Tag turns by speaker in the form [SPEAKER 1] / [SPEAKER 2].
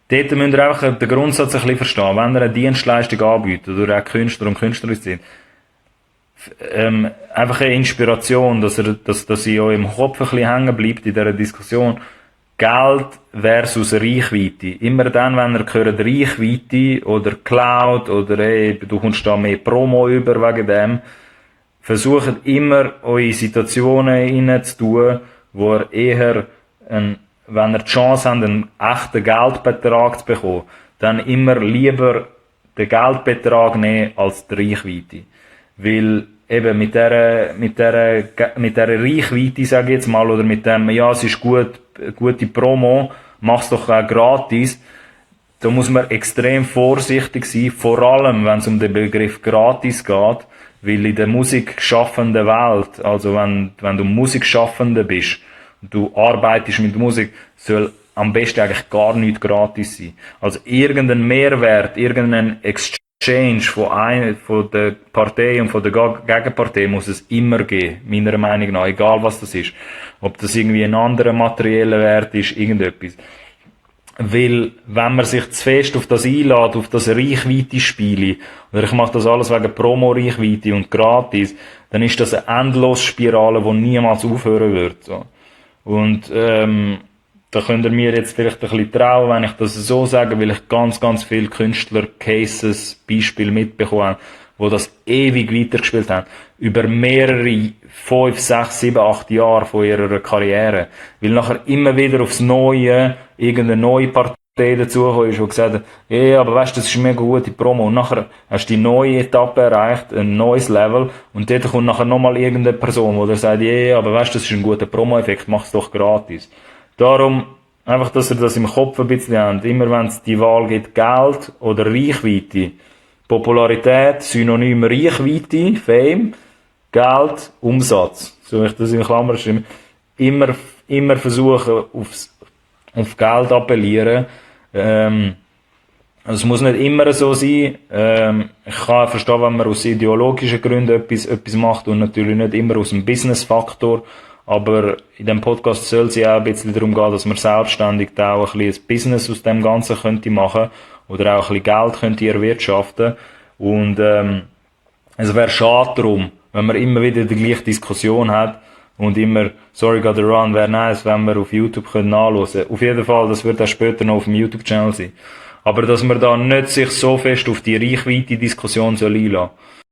[SPEAKER 1] dort müsst ihr einfach den Grundsatz ein bisschen verstehen. Wenn ihr eine Dienstleistung anbietet, oder auch Künstler und Künstlerinnen sind, einfach eine Inspiration, dass sie in eurem Kopf ein bisschen hängen bleibt in dieser Diskussion. Geld versus Reichweite. Immer dann, wenn ihr hört Reichweite oder Cloud oder du kommst da mehr Promo über wegen dem, versucht immer eure Situationen reinzutun, wo ihr eher, wenn ihr die Chance habt, einen echten Geldbetrag zu bekommen, dann immer lieber den Geldbetrag nehmen als die Reichweite. Weil eben mit der Reichweite, sage ich jetzt mal, oder mit dem, ja, es ist gute Promo, mach's doch auch gratis, da muss man extrem vorsichtig sein, vor allem wenn es um den Begriff gratis geht, weil in der musikschaffenden Welt, also wenn du Musikschaffende bist, und du arbeitest mit Musik, soll am besten eigentlich gar nichts gratis sein. Also irgendein Mehrwert, irgendein Exchange von der Partei und von der Gegenpartei muss es immer geben, meiner Meinung nach, egal was das ist. Ob das irgendwie ein anderer materieller Wert ist, irgendetwas. Weil, wenn man sich zu fest auf das einlädt, auf das Reichweite-Spiele, oder ich mache das alles wegen Promo-Reichweite und gratis, dann ist das eine Endlosspirale, die niemals aufhören wird. So. Und da könnt ihr mir jetzt vielleicht ein bisschen trauen, wenn ich das so sage, weil ich ganz viele Künstler-Cases, Beispiele mitbekommen habe, die das ewig weitergespielt haben. Über mehrere 5, 6, 7, 8 Jahre von ihrer Karriere. Weil nachher immer wieder aufs Neue irgendeine neue Partei dazugekommen ist, die gesagt hat, ja, aber weißt du, das ist eine mega gute Promo. Und nachher hast du die neue Etappe erreicht, ein neues Level, und dort kommt nachher nochmal irgendeine Person, die dir sagt, ja, aber weißt du, das ist ein guter Promo-Effekt, mach's doch gratis. Darum, einfach, dass ihr das im Kopf ein bisschen habt. Immer wenn es die Wahl gibt, Geld oder Reichweite. Popularität, Synonym Reichweite, Fame, Geld, Umsatz. So ich das in Klammern schreibe. Immer versuchen, auf Geld appellieren. Also es muss nicht immer so sein. Ich kann verstehen, wenn man aus ideologischen Gründen etwas macht und natürlich nicht immer aus dem Business-Faktor. Aber in dem Podcast soll es ja auch ein bisschen darum gehen, dass man selbstständig da auch ein bisschen ein Business aus dem Ganzen könnte machen oder auch ein bisschen Geld könnte erwirtschaften. Und es wäre schade darum, wenn man immer wieder die gleiche Diskussion hat und immer «Sorry, got the run» wäre nice, wenn wir auf YouTube nachhören können. Auf jeden Fall, das wird auch später noch auf dem YouTube-Channel sein. Aber dass man da nicht sich so fest auf die Reichweite-Diskussion einlassen soll.